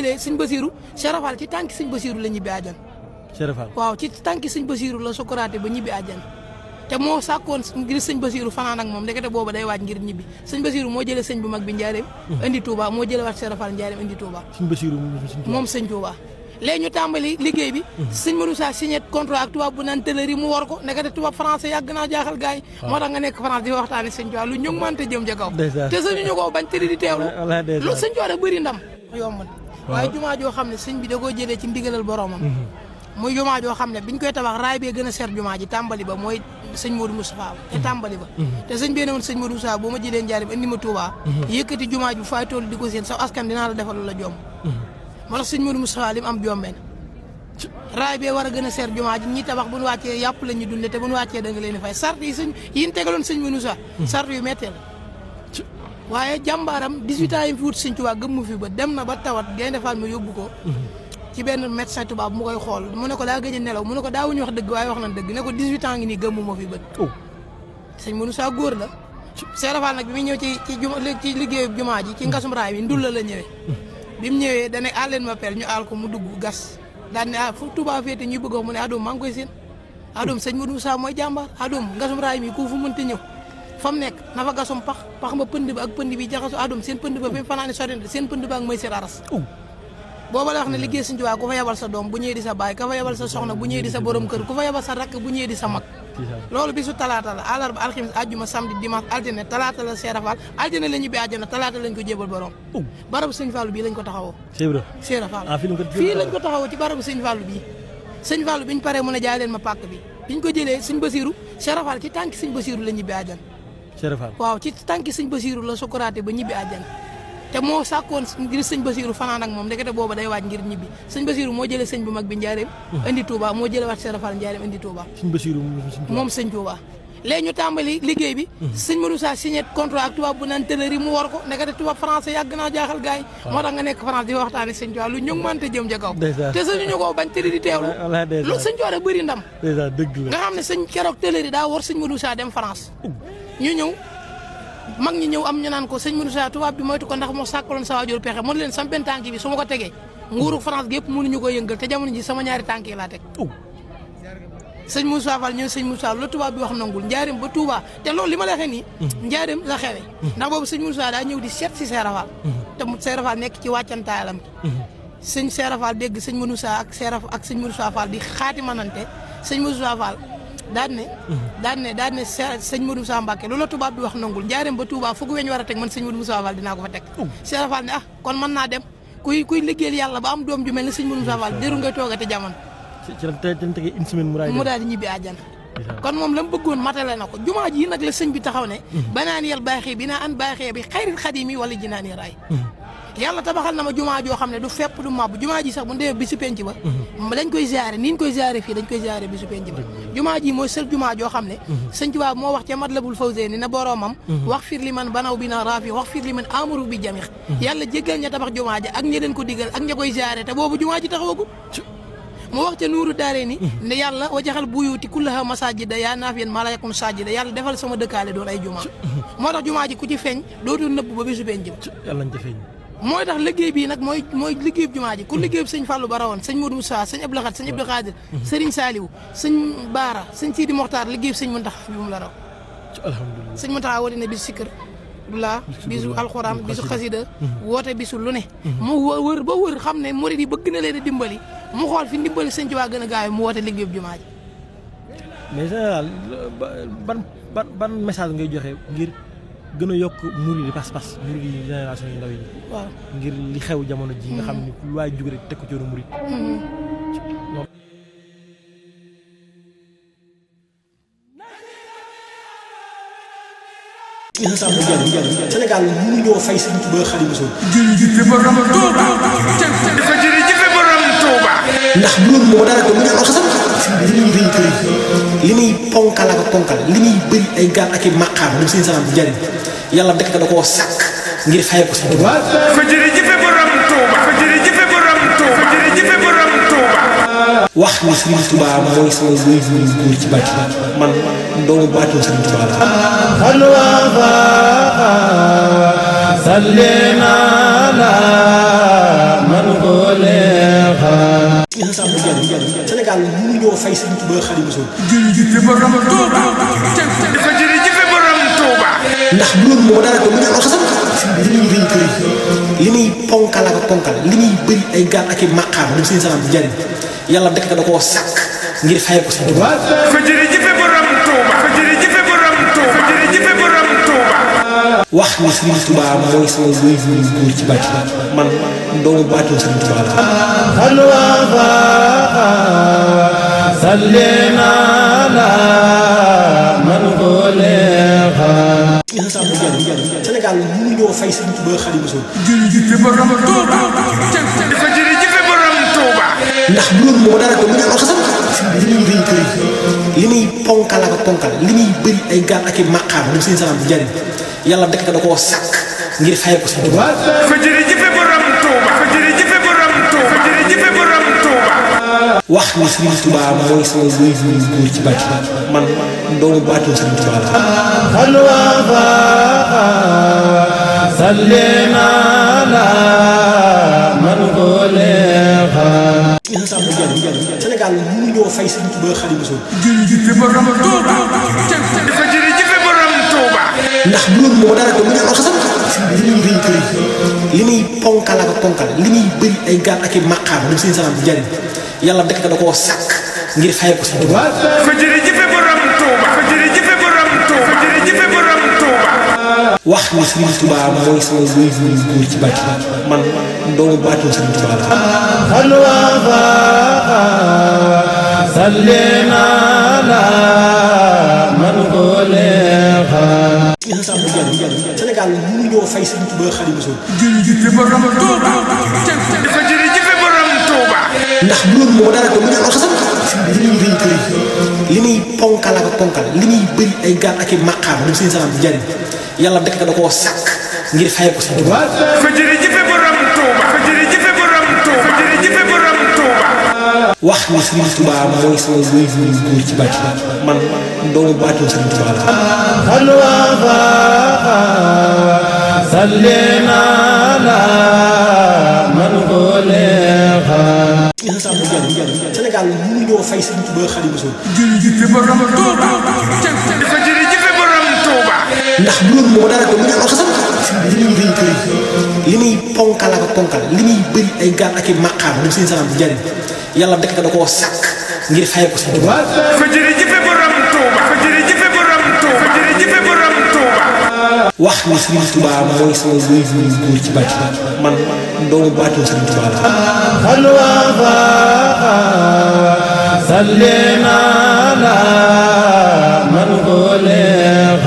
sëñ Basiru Cheikh Rafal ci tànki sëñ Basiru la ñibbi àjjan. Cheikh Rafal waaw ci tànki sëñ Basiru la sukuraate ba ñibbi àjjan te moo sàkkoon ngir sëñ Basiru fanaan ak moom ndekete booba day waaj ngir ñibbi sëñ Basiru moo jëlee sëñ bu mag bi njaareem indi Touba moo jëlee waat Cheikh Rafal njaareem indi Touba. sëñ Basiru moom sëñ Touba léegi ñu tàmbali liggéey bi sëñ Modou Sa signé contrat ak tubaab bu naan tëlëri mu war ko ndekete tubaab français yàgg naa jaaxal gars yi moo tax nga nekk France di waxtaane sëñ Touba lu ñu mënte jëm ca kaw te sëñu ñu ko bañ tëri di teewlu lu sëñ Touba da bëri ndam yomb waaye jumaa joo xam ne sëñ bi da koo jëlee ci ndigalal boromam muy jumaa joo xam ne biñ koy tabax raay bee gën a seer jumaa ji tàmbali ba mooy sëñ Modou Moustapha te tàmbali ba te sëñ bee ne woon sëñ Modou Moustapha boo ma jëlee njaarim indi ma Touba yëkkati jumaa ji faay toll di ko seen sax askan dinaa la defal la jom moo tax sëñ Modou Moustapha li mu am jombeen raay bee war a gën a seer jumaa ji ñi tabax bu ñu wàccee yàpp la ñu dunde te bu ñu wàccee da nga leen di fay sart yi sëñ yi tegaloon sëñ Modou Moustapha sart yu méttee la waaye jàmbaaram 18 ans yi fi wut sëñ Touba gëmmu fi ba dem na ba tawat Gaynde Fall ma yóbbu ko ci benn médecin tubaab mu koy xool mu ne ko daa gëj a nelaw mu ne ko daawuñu wax dëgg waaye wax nañ dëgg ne ko 18 ans ngi nii gëmmu ma fi bët sëñ Modou Moustapha góor la Cheikh Rafal nag bi muy ñëw ci liggéeyu jumaa ji ci ngasum raay bi ndul la ñëwee bi mu ñëwee dane àl leen ma pel ñu aal ko mu dugg gas daan ne fu Touba féete ñuy bëgg wax mu ne adoom maa ngi koy seen adoom sëñ Modou Moustapha mooy jàmbaar adoom ngasum raay mi ku fu mënta ñëw fa mu nekk na fa gasum pax ma pënd ba ak pënd bi jaxasu adoom seen pënd ba fi mu fanaane sori seen pënd ba ak mooy seen aras booba la wax ne liggéey sëñ Touba ku fa yebal sa doom bu ñëwee di sa baay ku fa yebal sa soxna bu ñëwee di sa borom kër ku fa yebal sa rakk bu ñëwee di sa mag loolu bisu talaata la àllarba alxames àjjuma samedi dimanche altine talaata la Cheikh Rafal altine la ñibbi àjjana talaata lañ ko jébal borom barabu sëñ Fallou bii lañ ko taxawoo Cheikh Rafal fii lañ ko taxawoo ci barabu sëñ Fallou bii sëñ Fallou biñ paree mu ne jaay leen ma pàkk bi biñ ko jëlee sëñ Basiru Cheikh Rafal ci tànki sëñ Basiru la ñibbi àjjana Cheikh Rafal waaw ci tànki sëñ Basiru la sukuraate ba ñibbi àjjana te moo sàkkoon ngir sëñ Basiru fanaan ak moom ndekete booba day waaj ngir ñibbi sëñ Basiru moo jëlee sëñ bu mag bi njaareem indi Touba moo jëlee waat Cheikh Rafal njaareem indi Touba moom sëñ Touba léegi ñu tàmbali liggéey bi sëñ Modou Sa signé contrat ak tubaab bu naan tëlëri mu war ko ndekete tubaab français yàgg naa jaaxal gars yi moo tax nga nekk France di waxtaane sëñ Touba lu ñu mënte jëm ca kaw te sëñu ñu ko bañ tëri di teewlu lu sëñ Touba da bëri ndam nga xam ne sëñ keroog tëlëri daa war sëñ Modou Sa dem France ñu ñëw mag ñi ñëw am ñu naan ko sëñ Modou Sa tubaab bi moytu ko ndax moo sàkkaloon sa waajur pexe mën leen sam benn tànk bi su ma ko tegee nguuru France gi yëpp mënuñu ko yëngal te jamono ji sama ñaari tànk yi laa teg sëñ Moussa Fall ñëw sëñ Moussa la tubaab bi wax nangul njaareem ba Touba te loolu li ma la waxee nii njaareem la xewe ndax boobu sëñ Moussa daa ñëw di seet si Cheikh Rafal te Cheikh Rafal nekk ci wàccantaayalam sëñ Cheikh Rafal dégg sëñ Moussa ak sëñ Moussa Fall di xaati manante sëñ Moussa Fall daan ne sëñ Modou Moussa Mbacké loolu la tubaab bi wax nangul njaareem ba Touba foog weñ war a teg man sëñ Modou Moussa Fall dinaa ko fa teg Cheikh Rafal ne kon mën naa dem kuy liggéeyal yàlla ba am doom ju mel ne sëñ Modou Moussa Fall déru ngay toogate jamono mu daal di ñibbi àjjana kon moom la mu bëggoon matale na ko jumaa ji nag la sëñ bi taxaw ne banaan yel baaxee bi naa an baaxee bi xayril xadimi wala jinaan yi raay yàlla tabaxal na ma jumaa joo xam ne du fepp du màbb jumaa ji sax bu ndee bisu penc ba dañ koy ziare ni ñu koy ziare fii dañ koy ziare bisu penc ba jumaa ji mooy seul jumaa joo xam ne sëñ Tuubaa moo wax ca Matlabul Fawzayni na boroomam wax fir li man banaw bi na raafi wax fir li man amaru bi jamix yàlla jéggal ña tabax jumaa ji ak ña leen ko digal ak ña koy ziare te boobu jumaa ji taxawagul mu wax ca nuuru daare ni ne yàlla wajaxal buyuti kullaha masajida yaa naafiyan maa laa yakun sajida yàlla defal sama dëkkaale doon ay jumaa moo tax jumaa ji ku ci feeñ dootul nëbb ba bisu penc yàlla nañ ci feeñ mooy tax liggéey bii nag mooy liggéeyub jumaa ji ku liggéeyub sëñ Fallou Bara woon sëñ Modou Moussa sëñ Abdou Lahad sëñ Abdou Khadir sëriñ Saliou sëñ Baara sëñ Sidi Mokhtar liggéeyub sëñ Mountakha bi mu la raw alhamdulilah sëñ Mountakha wari na bisu sikkër la bisu alxuraan bisu xasida woote bisu lu ne mu wër ba wër xam ne murid yi bëgg na leen a dimbali mu xool fi ndimbali sëñ Tuubaa gën a gaaw mu woote liggéeyub jumaa ji mais général ban message ngay joxe ngir gën a yokk murid yi pas-pas murid yi génération yu ndaw yi waaw ngir li xew jamono ji nga xam ni lu waay jóg rek teg ko ci yoonu murid Sénégal mënuñoo fay Sëriñ Tuubaa Xaadimu Rasuul jërëjëf borom Touba ko jërëjëf borom Touba ndax bu loolu moo dara ko mu ñaan xasam li muy rëy kër li muy ponkal ak ponkal li muy bëri ay gaal ak i maqaam moom seen salaam di jariñ yàlla dekk da koo sàkk ngir fay ko Sëriñ Tuubaa ko jërëjëf borom Touba ko jërëjëf borom Touba ko jërëjëf borom Touba wax ni Sëriñ Tuubaa mooy sama wéy bu góor ci bàtt man doomu baatoo Sëriñ Tuubaa la سلنا على من خلق Sénégal mënuñoo fay Sëriñ Tuubaa Xaadimu Rasuul jërëjëf borom Touba dafa jërëjëf borom Touba ndax bu loolu moo dara ko mu ñu al xasam li muy rëy kër li muy ponkal ak ponkal li muy bëri ay gaal ak i maqaam lu seen salaam di jariñ yàlla dekk da koo sàkk ngir fay ko Sëriñ Tuubaa dafa jërëjëf borom Touba dafa jërëjëf borom Touba jërëjëf borom Touba wax ni Sëriñ Tuubaa mooy sama wéy bu góor ci bàtti man doomu bàttu Sëriñ Tuubaa la سلنا على من خلق Sénégal mënuñoo fay Sëriñ Tuubaa Xaadimu Rasuul jërëjëf borom Touba dafa jërëjëf borom Touba ndax bu loolu moo dara ko mu ñu al xasam li muy rëy kër li muy ponkal ak ponkal li muy bëri ay gaal ak i maqaam lu seen salaam di jariñ yàlla dekk da koo sàkk ngir fay ko Sëriñ Tuubaa dafa jërëjëf borom Touba dafa jërëjëf borom Touba jërëjëf borom Touba wax ni Sëriñ Tuubaa mooy sama wéy bu góor ci bàtti man doomu bàttu Sëriñ Tuubaa la سلنا على من خلق Sénégal mënuñoo fay Sëriñ Tuubaa Xaadimu Rasuul jërëjëf borom Touba dafa jërëjëf borom Touba ndax bu loolu moo dara ko mu ñu al xasam li muy rëy kër li muy ponkal ak ponkal li muy bëri ay gaal ak i maqaam lu seen salaam di jariñ yàlla dekk da koo sàkk ngir fay ko Sëriñ Tuubaa dafa jërëjëf borom Touba dafa jërëjëf borom Touba jërëjëf borom Touba wax ni Sëriñ Tuubaa mooy sama wéy bu góor ci bàtti man doomu bàttu Sëriñ Tuubaa la سلنا على من خلق Sénégal mënuñoo fay Sëriñ Tuubaa Xaadimu Rasuul jërëjëf borom Touba dafa jërëjëf borom Touba ndax bu loolu moo dara ko mu ñu al xasam li muy rëy kër li muy ponkal ak ponkal li muy bëri ay gaal ak i maqaam lu seen salaam di jariñ yàlla dekk da koo sàkk ngir fay ko Sëriñ Tuubaa dafa jërëjëf borom Touba dafa jërëjëf borom Touba jërëjëf borom Touba wax ni Sëriñ Tuubaa mooy sama wéy bu góor ci bàtti man doomu bàttu Sëriñ Tuubaa la سلنا على من خلق Sénégal mënuñoo fay Sëriñ Tuubaa Xaadimu Rasuul سلنا على من خلق ndax bu loolu moo dara ko mu ñu al xasam li muy rëy kër li muy ponkal ak ponkal li muy bëri ay gaal ak i maqaam lu seen salaam di jariñ yàlla dekk da koo sàkk ngir fay ko Sëriñ Tuubaa Sénégal mënuñoo fay Sëriñ Tuubaa Xaadimu Rasuul jërëjëf borom Touba dafa jërëjëf borom Touba ndax bu loolu moo dara ko mu ñu al xasam li muy rëy kër li muy ponkal ak ponkal li muy bëri ay gaal ak i maqaam lu seen salaam di jariñ yàlla dekk da koo sàkk ngir fay ko Sëriñ Tuubaa dafa jërëjëf borom Touba dafa jërëjëf borom Touba jërëjëf borom Touba wax ni Sëriñ Tuubaa mooy sama wéy bu góor ci bàtti man doomu bàttu Sëriñ Tuubaa la سلنا على من خلق